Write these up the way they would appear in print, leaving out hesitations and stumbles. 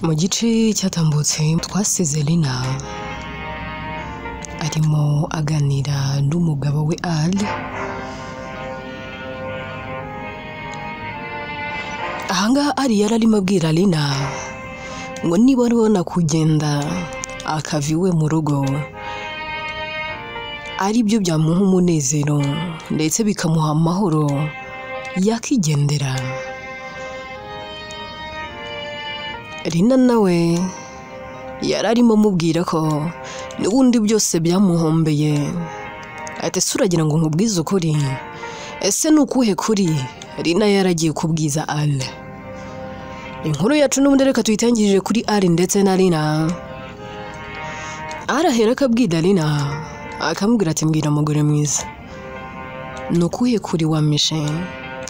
Mu gice cyatambutse twasize Lina arimo aganira n'umugabo we Ali. Ahangaha Ali yari arimo abwira Lina ngo niba aribona kugenda akava iwe mu rugo ari byo byamuha umunezero ndetse bikamuha amahoro yakigendera. Lina nawe yari arimo amubwira ko n'ubundi byose byamuhombeye. Ati ese uragira ngo nkubwize ukuri? Ese ni ukuhe kuri? Lina yaragiye kubwiza Ali. Inkuru yacu n'ubundi reka tuyitangirire kuri Ali ndetse na Lina. Arahera akabwira Lina, akamubwira ati mbwira mugore mwiza, ni ukuhe kuri wampishe?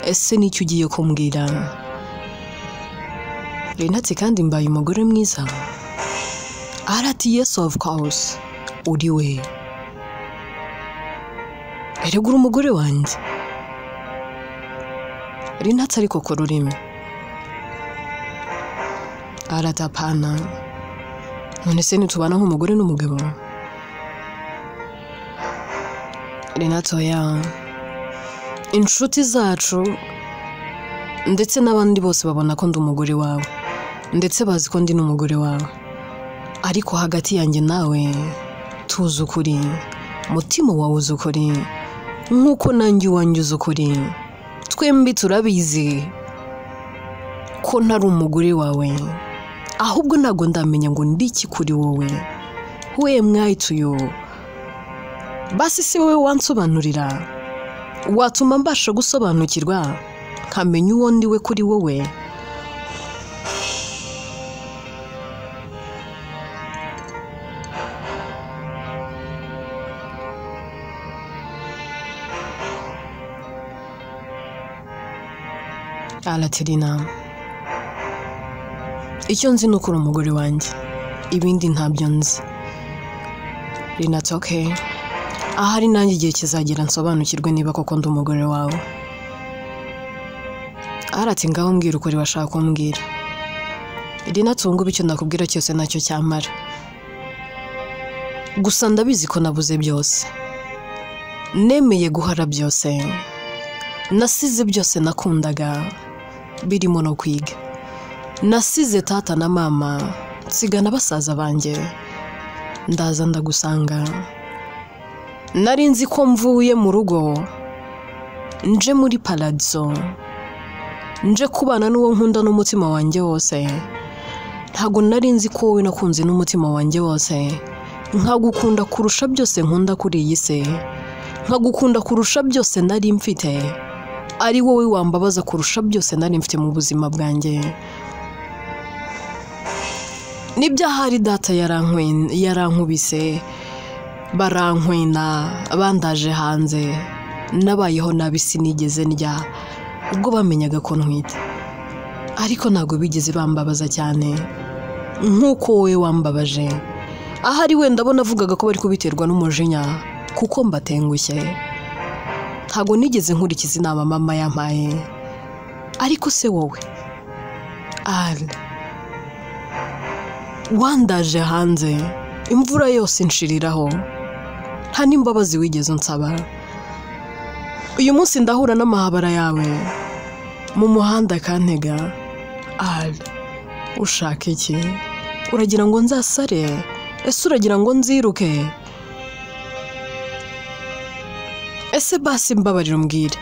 Ese n'icyo ugiye kumbwira? Lina ati kandi mbaye umugore mwiza? Arati yes of course, uri we. Erega uri umugore wanjye. Lina ati ariko ku rurimi. Arati apana, none se ntitubana nk'umugore n'umugabo? Lina ati oya, inshuti zacu ndetse n'abandi bose babona ko ndi umugore wawe, ndetse bazi ko ndi n'umugore wawe, ariko hagati yanjye nawe tuzi ukuri, umutima wawe uzi ukuri nk'uko nanjye uwanjye uzi ukuri. Twembi turabizi ko ntari umugore wawe, ahubwo ntabwo ndamenya ngo ndi iki kuri wowe. We mwayituyo, basi si wowe wansobanurira, watuma mbasha gusobanukirwa nkamenya uwo ndi we kuri wowe. Arati Lina, icyo nzi ni uko uri umugore wanjye, ibindi ntabyo nzi. Lina ati okay, ahari nanjye igihe kizagera nsobanukirwe niba koko ndi umugore wawe. Arati ngaho mbwira ukuri washaka kumbwira. Lina ati ubu ngubu icyo nakubwira cyose nacyo cyamara, gusa ndabizi ko nabuze byose, nemeye guhara byose, nasize byose nakundaga birimo no kwiga, nasize tata na mama, nsigana basaza banjye, ndaza ndagusanga. Nari nzi ko mvuye mu rugo nje muri paradizo, nje kubana n'uwo nkunda n'umutima wanjye wose. Ntabwo nari nzi ko wowe nakunze n'umutima wanjye wose, nkagukunda kurusha byose nkunda kuri iyi si, nkagukunda kurusha byose nari mfite, ari wowe wambabaza kurusha byose nari mfite mu buzima bwanjye. Nibyo ahari data yarankubise, barankwena, bandaje hanze, nabayeho nabi sinigeze ndya ubwo bamenyaga ko ntwite, ariko ntabwo bigeze bambabaza cyane nk'uko wowe wambabaje. Ahari wenda ndabona avugaga ko bari kubiterwa n'umujinya kuko mbatengushye. Ntabwo nigeze nkurikiza inama mama yampaye. Ariko se wowe Ali, wandaje hanze imvura yose inshiriraho, nta n'imbabazi wigeze unsaba. Uyu munsi ndahura n'amahabara yawe mu muhanda akantega. Ali, ushaka iki? Uragira ngo nzasare? Ese uragira ngo nziruke? Ese basi mbabarira umbwire,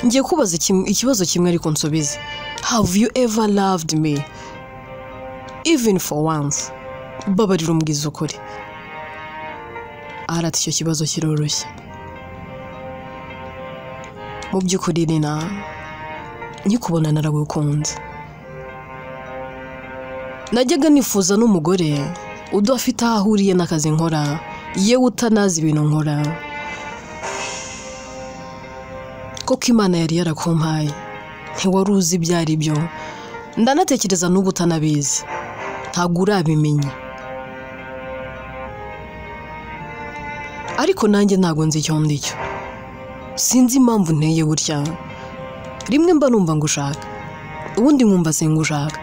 ngiye kubaza ikibazo kimwe ariko nsubize. Have you ever loved me even for once? Mbabarira umbwize ukuri. Arati icyo kibazo kiroroshye. Mu by'ukuri Lina, nkikubona naragukunze. Najyaga nifuza n'umugore udafite aho ahuriye n'akazi nkora, yewe utanazi ibintu nkora, koko Imana yari yarakumpaye, ntiwari uzi ibyo ari byo. Ndanatekereza n'ubu utanabizi, ntabwo urabimenya. Ariko nanjye ntabwo nzi icyo ndi cyo, sinzi impamvu nteye gutya. Rimwe mba numva ngushaka, ubundi nkumva singushaka.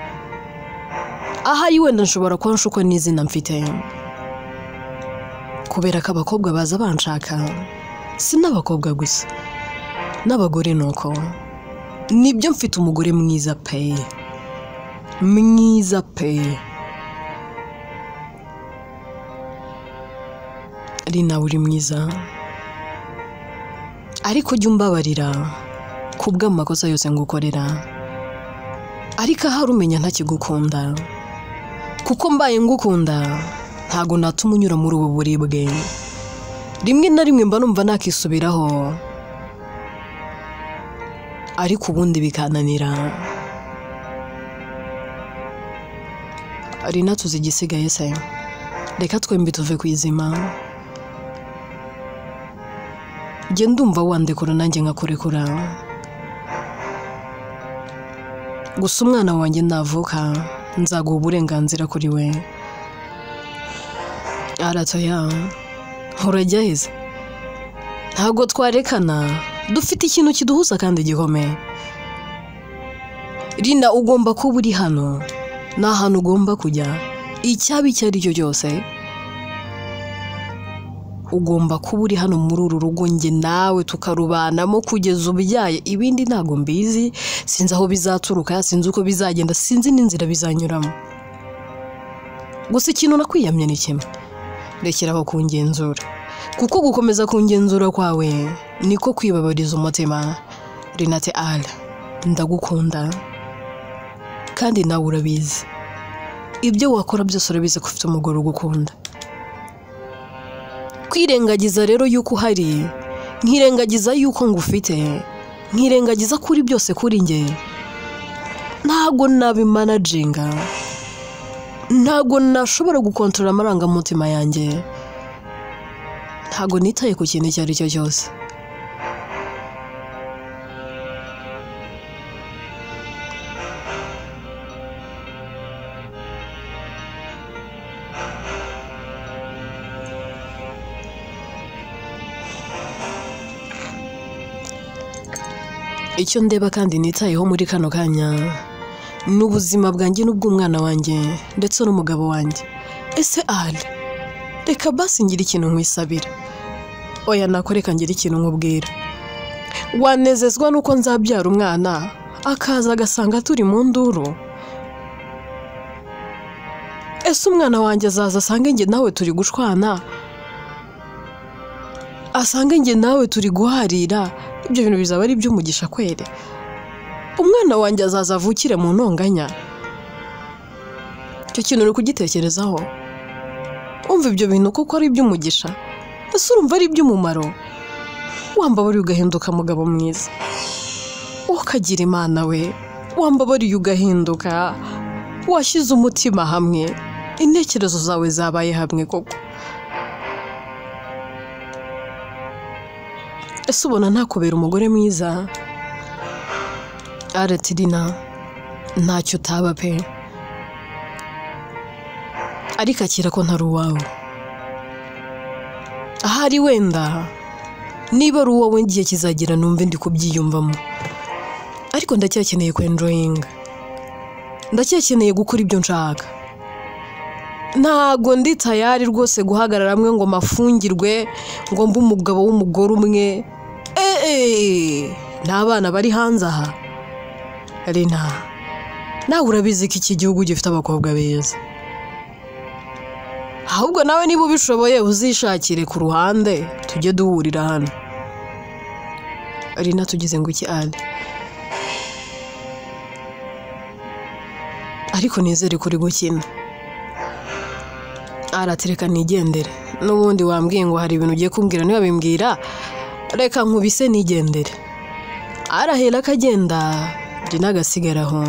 Ahari wenda nshobora kuba nshukwa n'izina mfite, kubera ko abakobwa baza banshaka, si n'abakobwa gusa, n'abagore nuko. Nibyo mfite umugore mwiza pe, mwiza pe. Rina uri mwiza, ariko jya umbabarira kubw'amakosa yose ngukorera. Ariko ahari umenya ntakigukunda, kuko mbaye ngukunda ntago natuma unyura muri ubu buribwe. Rimwe na rimwe mba numva nakisubiraho, ariko ubundi bikananira. Rina tuzi igisigaye se, reka twembi tuve ku izima. Njye ndumva wandekura nanjye nkakurekura. Gusa umwana wanjye navuka nzaguha uburenganzira kuri we. Aratoya, urajya heza? Ntabwo twarekana, dufite ikintu kiduhuza kandi gikomeye. Rina ugomba kuba uri hano, ni ahantu ugomba kujya, icyaba icyo ari cyo cyose. Ugomba kuba uri hano muri uru rugo, njye nawe tukarubanamo kugeza ubyaye. Ibindi ntago mbizi, sinzi aho bizaturuka, sinzi uko bizagenda, sinzi n'inzira bizanyuramo. Gusa ikintu nakwiyamye ni kimwe, rekeraho kungenzura, kuko gukomeza kungenzura kwawe niko kwibabariza umutima. Rinate ala, ndagukunda kandi nawe urabizi, ibyo wakora byose urabizi ko ufite umugore ugukunda. Kwirengagiza rero yuko uhari, nkirengagiza yuko ngufite, nkirengagiza kuri byose kuri njye, ntago nabimanaginga, ntago nashobora gukontorora amarangamutima yanjye, ntago nitaye ku kintu icyo ari cyo cyose. Icyo ndeba kandi nitayeho muri kano kanya ni ubuzima bwanjye n'ubw'umwana wanjye ndetse n'umugabo wanjye. Ese Ale, reka basi ngira ikintu nkwisabira. Oya nakoreka ngira ikintu nkubwira. Wanezezwa nuko nzabyara umwana akaza agasanga turi mu nduru? Ese umwana wanjye azaza asange njye nawe turi gushwana, asange njye nawe turi guharira? Ibyo bintu bizaba ari iby'umugisha kwere? Umwana wanjye azaza avukire mu ntonganya? Icyo kintu uri kugitekerezaho? Umva ibyo bintu kuko ari iby'umugisha? Ese urumva ari iby'umumaro? Wambabariye ugahinduka mugabo mwiza, ukagira Imana we. Wambabariye ugahinduka, washyize umutima hamwe, intekerezo zawe zabaye hamwe koko. Ese ubona ntakubera umugore mwiza? Aratirina, ntacyo utaba pe, ariko akira ko ntari uwawe. Ahari wenda niba ari uwawe igihe kizagira numve ndi kubyiyumvamo, ariko ndacyakeneye kwenjoyinga, ndacyakeneye gukora ibyo nshaka. Ntago ndi tayari rwose guhagarara hamwe ngo mafungirwe, ngo mbe umugabo w'umugore umwe. N'abana bari hanze aha. Rina, nawe urabizi ko iki gihugu gifite abakobwa beza. Ahubwo nawe niba ubishoboye uzishakire ku ruhande tujye duhurira hano. Rina tugize ngo iki Ale? Ariko nizere kuri gukina. Aratereka nigendere. N'ubundi wambwiye ngo hari ibintu ugiye kumbwira, niba bimbwira reka nkubise nigendere. Arahera akagenda, Rina agasigara aho.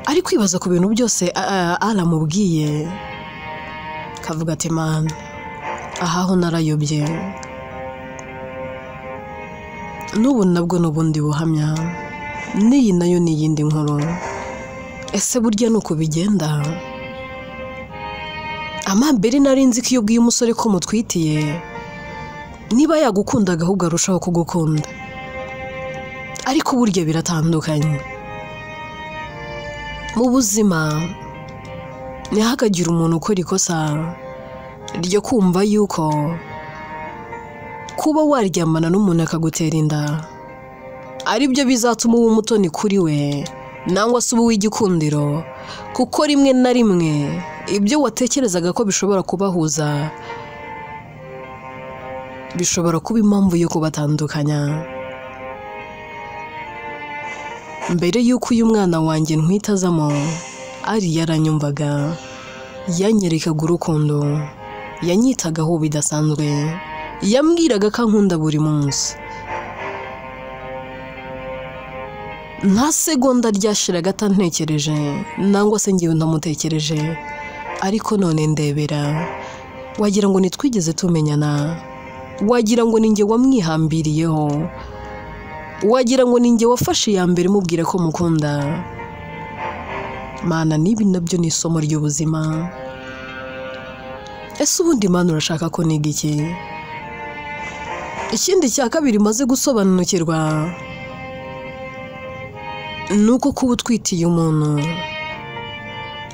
Ari kwibaza ku bintu byose aramubwiye, kavuga ati man, ahaho narayobye. N'ubu nabwo n'ubundi buhamya, n'iyi nayo ni iyindi nkuru. Ese burya nuko bigenda? Amambere nari nzi ko iyo ubwiye umusore ko mutwitiye, niba yagukundaga ahubwo arushaho kugukunda. Ariko burya biratandukanye. Mu buzima ntihakagire umuntu ukora ikosa ryo kumva yuko kuba waryamana n'umuntu akagutera inda aribyo bizatuma uba umutoni kuri we nangwa se uba uw'igikundiro, kuko rimwe na rimwe ibyo watekerezaga ko bishobora kubahuza bishobora kuba impamvu yo kubatandukanya. Mbere y'uko uyu mwana wanjye ntwite azamo, Ari yaranyumvaga, yanyerekaga urukundo, yanyitagaho bidasanzwe, yambwiraga ko ankunda buri munsi. Nta segonda ryashiraga atantekereje nangwa se ngewe ntamutekereje, ariko none ndebera wagira ngo ntitwigeze tumenyana, wagira ngo ni njye wamwihambiriyeho, wagira ngo ni njye wafashe iya mbere mubwira ko mukunda. Mana, n'ibi nabyo ni isomo ry'ubuzima. Ese ubundi Mana urashaka ko niga iki? Ikindi cya kabiri maze gusobanukirwa ni uko kuba utwitiye umuntu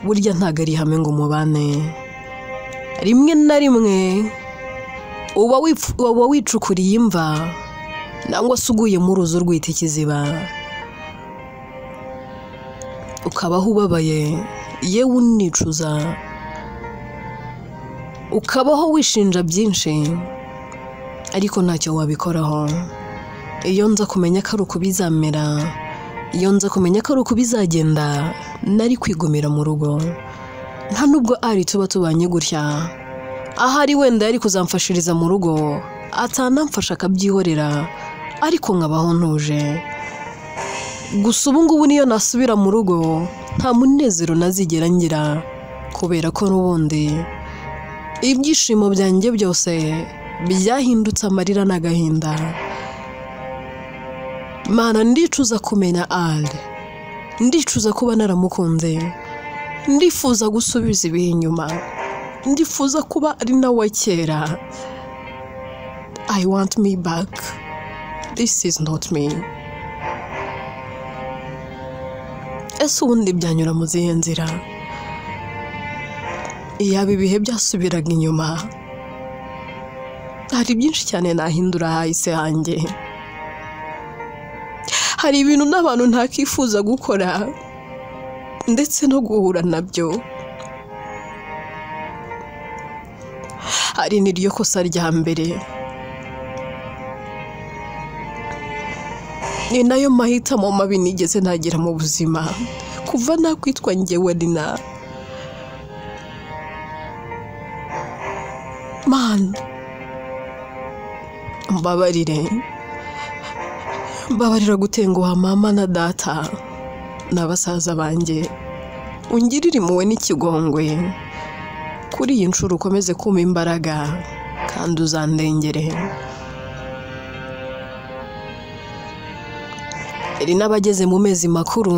burya ntabwo ari ihame ngo mubane. Rimwe na rimwe uba wicukuriye imva nangwa se uguye mu ruzi urwita ikiziba, ukabaho ubabaye yewe unicuza, ukabaho wishinja byinshi ariko ntacyo wabikoraho. Iyo nza kumenya ko ari uko bizamera, iyo nza kumenya ko ari uko bizagenda, nari kwigumira mu rugo. Nta nubwo Ari tuba tubanye gutya, ahari wenda yari kuzamfashiriza mu rugo, atanamfasha akabyihorera, ariko nkabaho ntuje. Gusa ubu ngubu niyo nasubira mu rugo nta munezero nazigera ngira, kubera ko n'ubundi ibyishimo byanjye byose byahindutse amarira n'agahinda. Mana, ndicuza kumenya Ali, ndicuza kuba naramukunze, ndifuza gusubiza ibihe inyuma, ndifuza kuba ari nawe kera. I want me back. This is not me. Ese ubundi byanyura mu zihe nzira? Iyaba ibihe byasubiraga inyuma, hari byinshi cyane nahindura hahise hanjye. Hari ibintu n'abantu ntakifuza gukora ndetse no guhura nabyo. Hari n'iryo kosa rya mbere, ni nayo mahitamo mabi nigeze nagira mu buzima kuva nakwitwa njyewe Lina. Man, mbabarire, mbabarira gutenguha mama na data na basaza banjye, ungirire impuhwe n'ikigongwe. Kuri iyi nshuro ukomeze kumpa imbaraga kandi uzandengere. Lina abageze mu mezi makuru,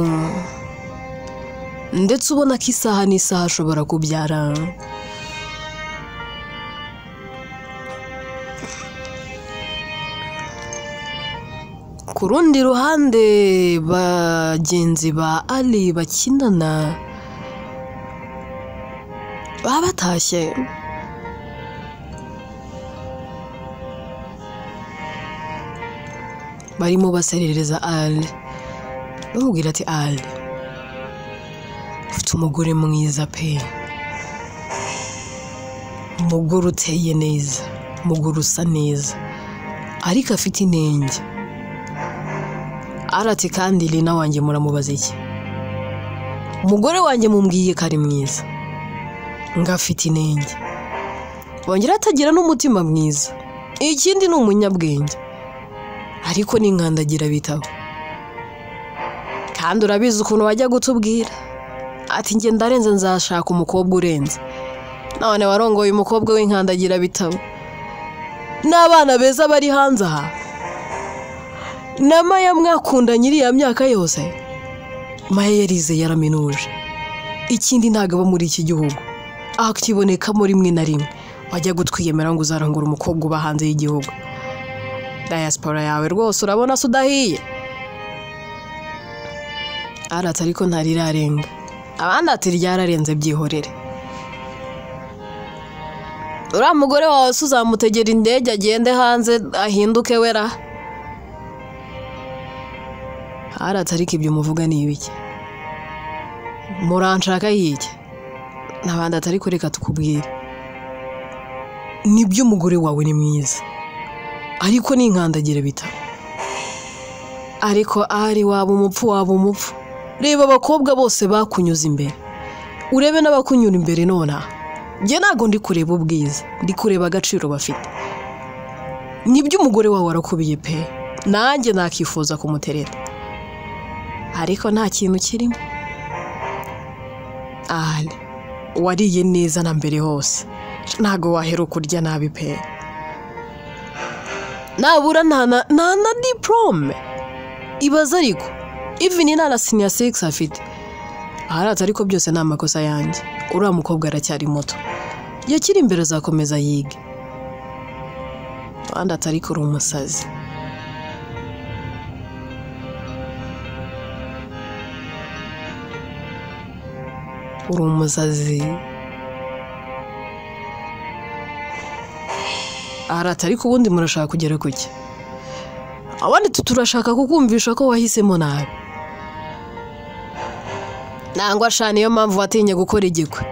ndetse ubona ko isaha n'isaha ashobora kubyara. Ku rundi ruhande bagenzi ba Ali bakinana baba batashye. Barimo baserereza Ali, bamubwira ati Ali, ufite umugore mwiza pe, umugore uteye neza, umugore usa neza, ariko afite inenge. Arati kandi Lina wanjye muramubaza iki? Umugore wanjye mumbwiye ko ari mwiza, ngo afite inenge, bongera atagira n'umutima mwiza, ikindi ni umunyabwenge, ariko ni inkandagira bitabo. Kandi urabizi ukuntu wajya gutubwira ati njye ndarenze nzashaka umukobwa urenze, none warongoye umukobwa w'inkandagira bitabo n'abana beza bari hanze aha, na Maya mwakundanye iriya myaka yose. Maya yarize yaraminuje, ikindi ntabwo aba muri iki gihugu, akibonekamo rimwe na rimwe. Wajya gutwiyemera ngo uzarangura umukobwa uba hanze y'igihugu. Diaspora yawe rwose urabona se udahiye. Arata ariko ntarirarenga. Abandi ati ryararenze byihorere. Uriya mugore wawe se uzamutegera indege agende hanze ahinduke wera? Arati ariko ibyo muvuga ni ibiki? Muranshaka yiki? N'abandi ati ariko reka tukubwire, nibyo umugore wawe ni mwiza, ariko ni inkandagira bitaro. Ariko ari waba umupfu waba umupfu. Reba abakobwa bose bakunyuze imbere, urebe n'abakunyura imbere nonaha. Njye ntabwo ndi kureba ubwiza, ndi kureba agaciro bafite. Nibyo umugore wawe arakubiye pe, nanjye nakifuza kumutereta, ariko nta kintu kirimo. Ahari wariye neza na mbere hose, ntabwo waheruka urya nabi pe. Nabura nta na diplome ibaza, ariko even nta na senior 6 afite. Aharatse ariko byose ni amakosa yanjye. Uriya mukobwa aracyari muto, yakiri imbere azakomeza yige. Abandi ati ariko uri umusazi. Uri umusazi. Aharatse ariko ubundi murashaka kugera kuki? Abandi turashaka kukumvisha ko wahisemo nabi. Nangwa sha niyo mpamvu watinye gukora igikwe.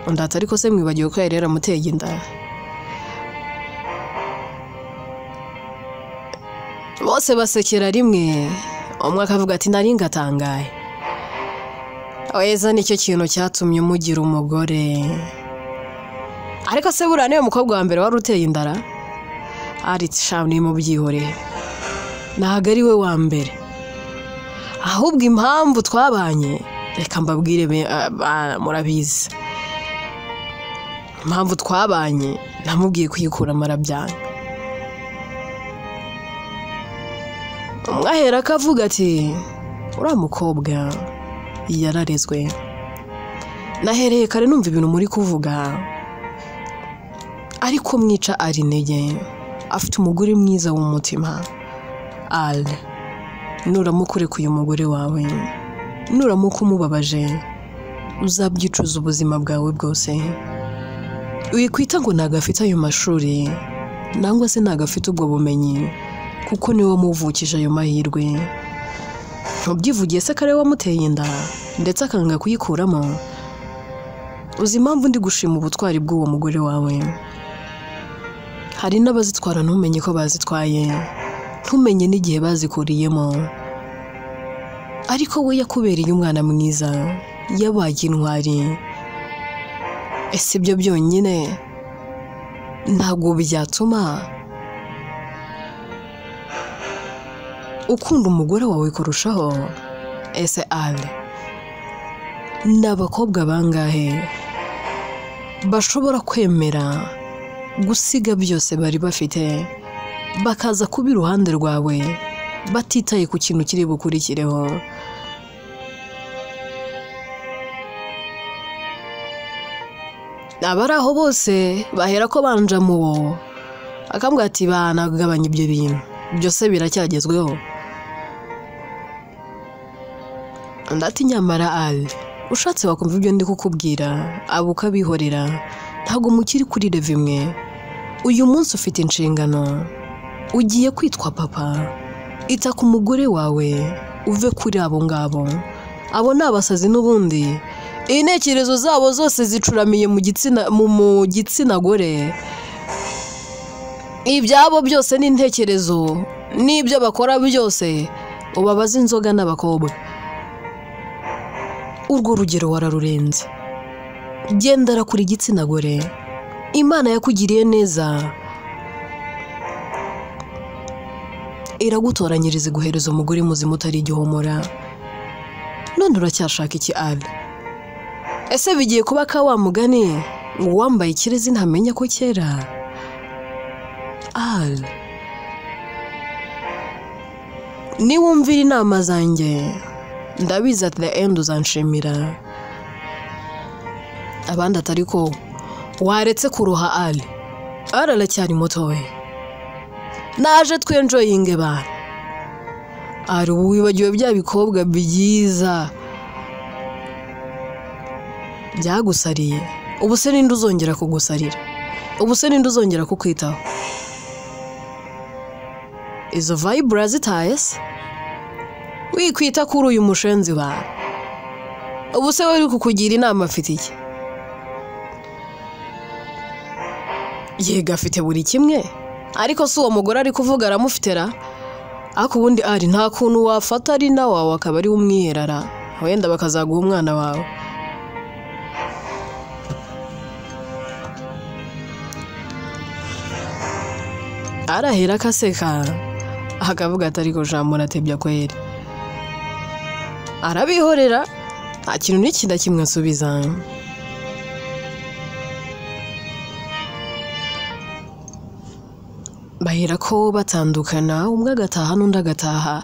Undi ati ariko se mwibagiwe ko yari yaramuteye inda. Bose basekera rimwe, umwe akavuga ati nari ngatangaye. Oya nicyo kintu cyatumye umugira umugore. Ariko se buriya niwe mukobwa wa mbere wari uteye indara? Aritse sha ni mu byihorere, ntabwo ari we wa mbere. Ahubwo impamvu twabanye, reka mbabwire murabizi. Impamvu twabanye, namubwiye kuyikura marabyanga. Umwe ahera akavuga ati uriya mukobwa yararezwe. Nahereye kare numva ibintu muri kuvuga, ariko mwica ari intege. Afite umugore mwiza w'umutima. Ale, nuramuka urekuye umugore wawe, nuramuka umubabaje, uzabyicuza ubuzima bwawe bwose. Wikwita ngo ntabwo afite ayo mashuri, nangwa se ntabwo afite ubwo bumenyi, kuko niwe wamuvukije ayo mahirwe. Ntubyivugiye se kare wamuteye inda, ndetse akanga kuyikuramo. Uzi impamvu ndi gushima ubutwari bw'uwo mugore wawe? Hari n'abazitwara ntumenye ko bazitwaye, ntumenye n'igihe bazikuriyemo. Ariko we yakubereye umwana mwiza, yabaye intwari. Ese ibyo byonyine ntabwo byatuma ukunda umugore wawe kurushaho? Ese ale, ni abakobwa bangahe bashobora kwemera gusiga byose bari bafite bakaza kuba iruhande rwawe batitaye ku kintu kiri bukurikireho? Abari aho bose bahera ko banja muwo, akambwira ati banagabanya ibyo bintu byose biracyagezweho. Undi ati nyamara ale, ushatse wakumva ibyo ndi kukubwira, abo ukabihorera, ntabwo mukiri kuri level imwe. Uyu munsi ufite inshingano, ugiye kwitwa papa. Ita ku mugore wawe, uve kuri abo ngabo. Abo ni abasazi n'ubundi. Intekerezo zabo zose zicuramiye mu gitsina gore. Ibyabo byose ni intekerezo, n'ibyo bakora byose ubabaza inzoga n'abakobwa. Urwo rugero wararurenze. Gendera kuri igitsina gore. Imana yakugiriye neza, iragutoranyiriza iguhereza umugore muzima utari igihomora. None uracyashaka iki ale? Ese bigiye kuba ka wa mugani uwambaye ikirezi ntamenya ko kera? Ale, niwumvira inama zanjye, ndabizi at the end uzanshimira. Abandi atari ko waretse kuruha ale, ale aracyari muto we, naje twenjoyinge bana. Ari ubu wibagiwe bya bikobwa byiza Byagusariye. Ubu se ninde uzongera kugusarira? Ubu se ninde uzongera kukwitaho? Izo vibe urazitaye se? Wikwita kuri uyu mushenzi wawe. Ubu se we uri kukugira inama afite iki? Yego afite buri kimwe, ariko si uwo mugore ari kuvuga aramufitera. Ariko ubundi ari nta kuntu wafata ari na wawe akaba ari umwiherara, wenda bakazaguha umwana wawe. Arahera akaseka akavuga ati ariko Jean muratebya kweri. Arabihorera, nta kintu n'iki na kimwe asubiza. Bahera ko batandukana, umwe agataha n'undi agataha.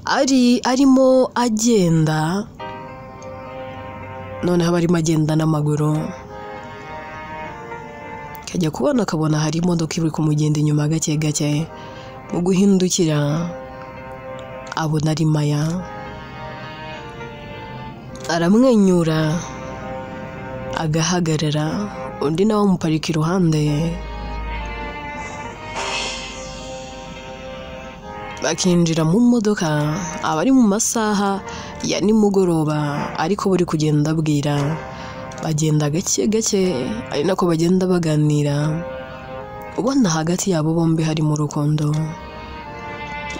Ari arimo agenda, noneho aba arimo agenda n'amaguru. Akajya kubona akabona hari imodoka iri kumugenda inyuma gake gake. Mu guhindukira abona ari Maya. Aramwenyura agahagarara, undi nawe amuparika iruhande. Bakinjira mu modoka, aba ari mu masaha ya nimugoroba, ariko buri kugenda abwira. Bagenda gake gake, ari nako bagenda baganira, ubona hagati yabo bombi harimo urukundo.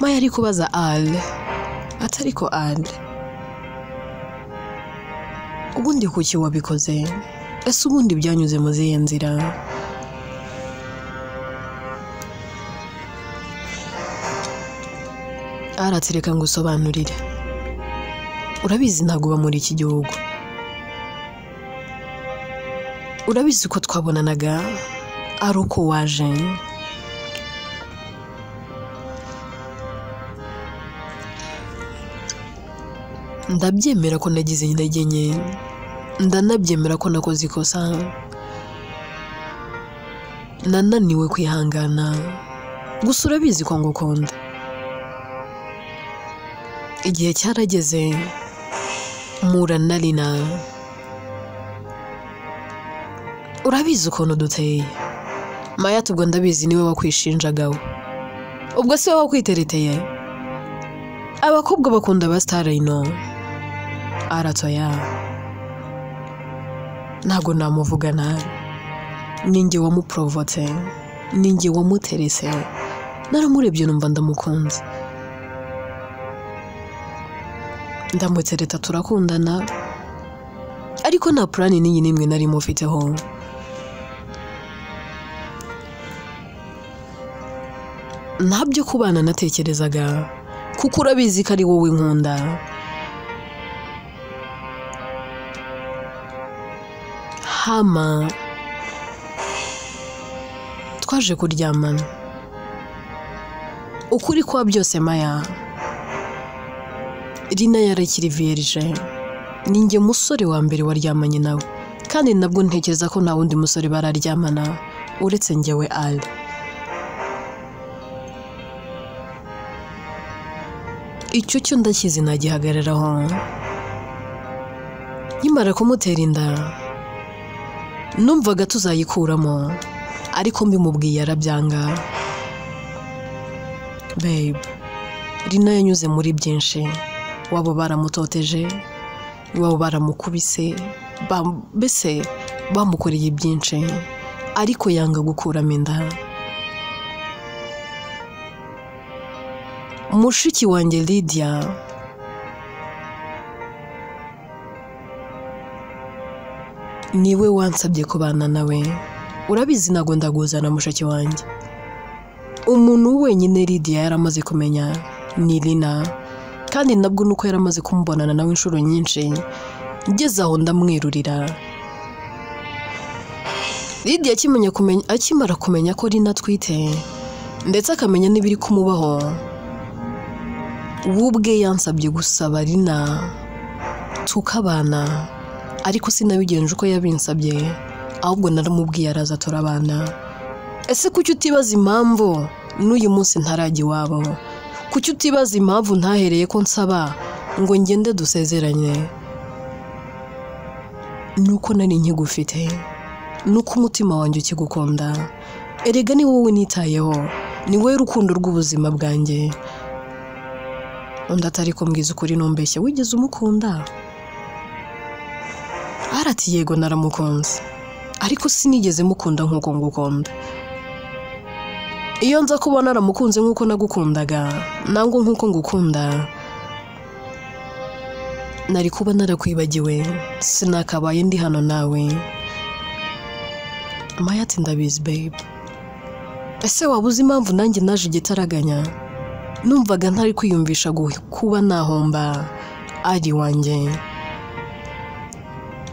Maya ari kubaza Al, ati ariko Al, ubundi kuki wabikoze? Ese ubundi byanyuze mu zihe nzira? Aratereka ngo usobanurire. Urabizi ntabwo uba muri iki gihugu. Urabizi ko twabonanaga ari uko waje. Ndabyemera ko nagize intege nke, ndanabyemera ko nakoze ikosa, nananiwe kwihangana, gusa urabizi ko ngukunda. Igihe cyarageze mpura na Lina. Urabizi ukuntu duteye. Maya tubwo ndabizi niwe wakwishinjagaho. Ubwo si wowe wakwitereteye. Abakobwa bakunda abasitari ino. Aratoya. Ntabwo namuvuga nabi. Ninjye wamuprovote. Ninjye wamuterese. Naramurebye numva ndamukunze. Ndamutereta turakundana, ariko nta plani n'iyi n'imwe nari mufiteho. Ntabyo kubana natekerezaga, kuko urabizi ko ari wowe nkunda. Hama twaje kuryamana. Ukuri kwa byose Maya, Lina yarakiri vierge. Ninjye musore wa mbere waryamanye nawe, kandi nabwo ntekereza ko nta wundi musore bararyamana uretse njyewe Al. Icyo cyo ndakizi nagihagararaho. Nkimara kumutera inda numvaga tuzayikuramo, ariko mbimubwiye arabyanga. Babe, Lina yanyuze muri byinshi. Wabo baramutoteje, wabo baramukubise, mbese bamukoreye byinshi, ariko yanga gukuramo inda. Mushiki wanjye Lydia niwe wansabye kubana nawe. Urabizi ntabwo ndaguzana mushiki wanjye. Umuntu wenyine Lydia yaramaze kumenya ni Lina, kandi nabwo nuko yaramaze kumubonana nawe inshuro nyinshi. Ngeze aho ndamwirurira. Lydia akimara kumenya ko Lina atwite, ndetse akamenya n'ibiri kumubaho, we ubwe yansabye gusaba Lina tukabana, ariko sinabigenje uko yabinsabye, ahubwo naramubwiye araza turabana. Ese kuki utibaza impamvu n'uyu munsi ntarajya iwabo? Kuki utibaza impamvu ntahereye ko nsaba ngo ngende dusezeranye? Nuko nari nkigufite, nuko umutima wanjye ukigukunda. Erega ni wowe nitayeho, ni wowe rukundo rw'ubuzima bwanjye. Undi atari kumbwiza ukuri numbeshye, wigeze umukunda? Arati yego naramukunze, ariko sinigeze mukunda nkuko ngukunda. Iyo nza kuba naramukunze nkuko nagukundaga, nangwa nkuko ngukunda, nari kuba narakwibagiwe, sinakabaye ndi hano nawe. Maya ati ndabizi babe. Ese waba uzi impamvu nanjye naje igitaraganya? Numvaga ntari kwiyumvisha kuba nahomba ari wanjye.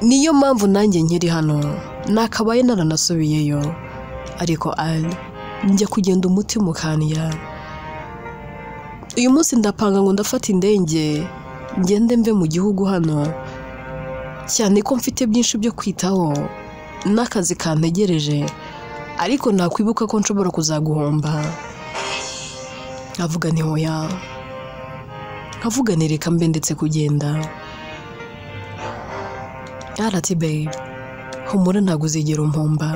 Niyo mpamvu nanjye nkiri hano, nakabaye naranasubiyeyo. Ariko Ali, njya kugenda umutima ukandya. Uyu munsi ndapanga ngo ndafata indege ngende mve mu gihugu hano, cyane ko mfite byinshi byo kwitaho n'akazi kantegereje, ariko nakwibuka ko nshobora kuzaguhomba. Nkavuga nti hoya, nkavuga nti reka mbe ndetse kugenda. Arati babe, humura ntabwo uzigera umpomba,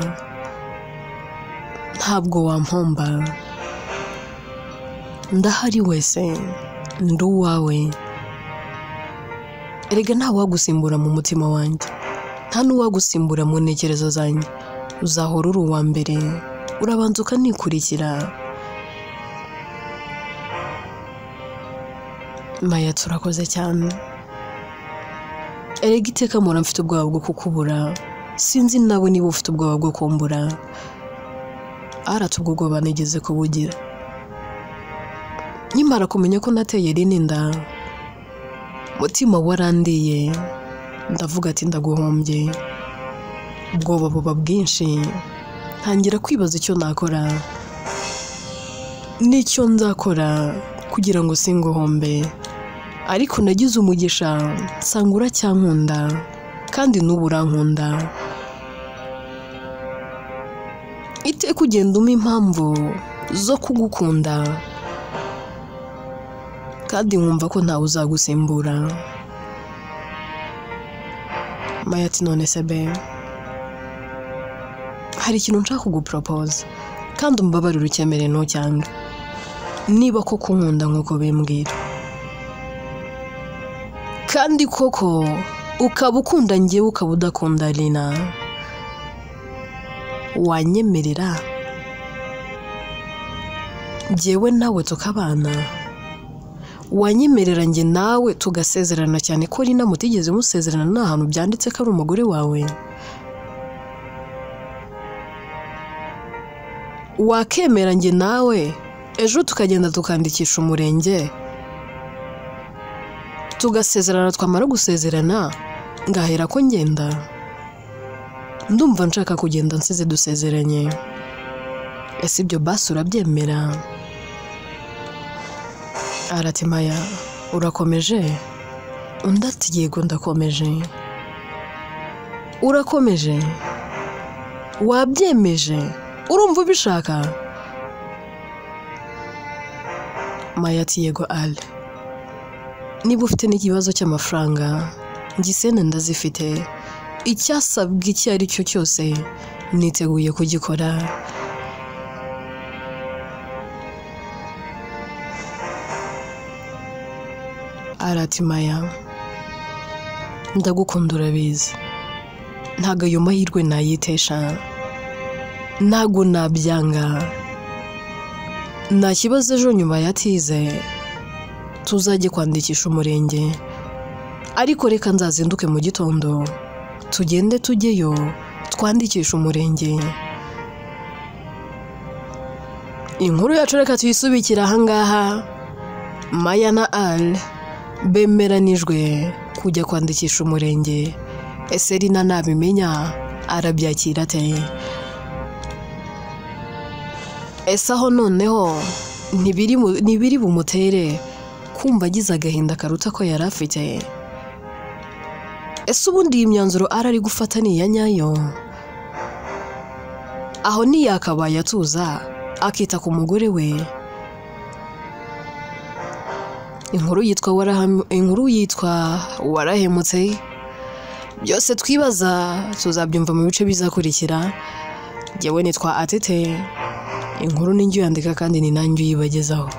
ntabwo wampomba, ndahari wese, ndi uwawe. Erega nta wagusimbura mu mutima wanjye, nta n'uwagusimbura mu ntekerezo zanjye. Uzahora uri uwa mbere, urabanza ukanikurikira. Maya turakoze cyane. Erega iteka mpora mfite ubwoba bwo kukubura, sinzi nawe niba ufite ubwoba bwo kumbura. Arati ubwo bwoba nigeze kubugira. Nkimara kumenya ko nateye Lina inda, mutima warandiye, ndavuga ati ndaguhombye. Ubwoba buba bwinshi, ntangira kwibaza icyo nakora n'icyo nzakora kugira ngo singuhombe. Ariko nagize umugisha nsanga uracyankunda, kandi n'ubu urankunda. Iteka ugenda umpa impamvu zo kugukunda, kandi nkumva ko ntawe uzagusimbura. Maya ati none se be, hari ikintu nshaka kugupropose, kandi umbabarire ucyemere ntucyange, niba koko unkunda nkuko bimbwira, kandi koko ukaba ukunda njyewe ukaba udakunda Lina, wanyemerera njyewe nawe tukabana? Wanyemerera njye nawe tugasezerana, cyane ko Lina mutigeze musezerana nta hantu byanditse ko ari umugore wawe? Wakemera njye nawe ejo tukagenda tukandikisha umurenge, tugasezerana, twamara gusezerana ngahera ko ngenda? Ndumva nshaka kugenda nsize dusezeranye. Ese ibyo basi urabyemera? Arati Maya urakomeje? Undi ati yego ndakomeje. Urakomeje? Wabyemeje? Urumva ubishaka? Maya ati yego Ali, niba ufite n'ikibazo cy'amafaranga ngisene ndazifite, icyasabwa icyo ari cyo cyose niteguye kugikora. Arati Maya ndagukunda urabizi, ntabwo ayo mahirwe nayitesha, ntabwo nabyanga. Nta kibazo ejo nyuma ya tize tuzajye kwandikisha umurenge, ariko reka nzazinduke mu gitondo tugende tujyeyo twandikishe umurenge. Inkuru yacu reka tuyisubikire ahangaha. Maya na Al bemeranijwe kujya kwandikisha umurenge. Ese Lina nabimenya arabyakira ate? Ese aho noneho ntibiri bumutere kumva agize agahinda karuta ko yari afite? Ese ubundi iyi myanzuro ari gufata ni iya nyayo? Aho ntiyakabaye atuza akita ku mugore we? Inkuru yitwa Warahemutse. Byose twibaza tuzabyumva mu bice bizakurikira. Njyewe nitwa Atete, inkuru ni njye uyandika kandi ni nanjye uyibagezaho.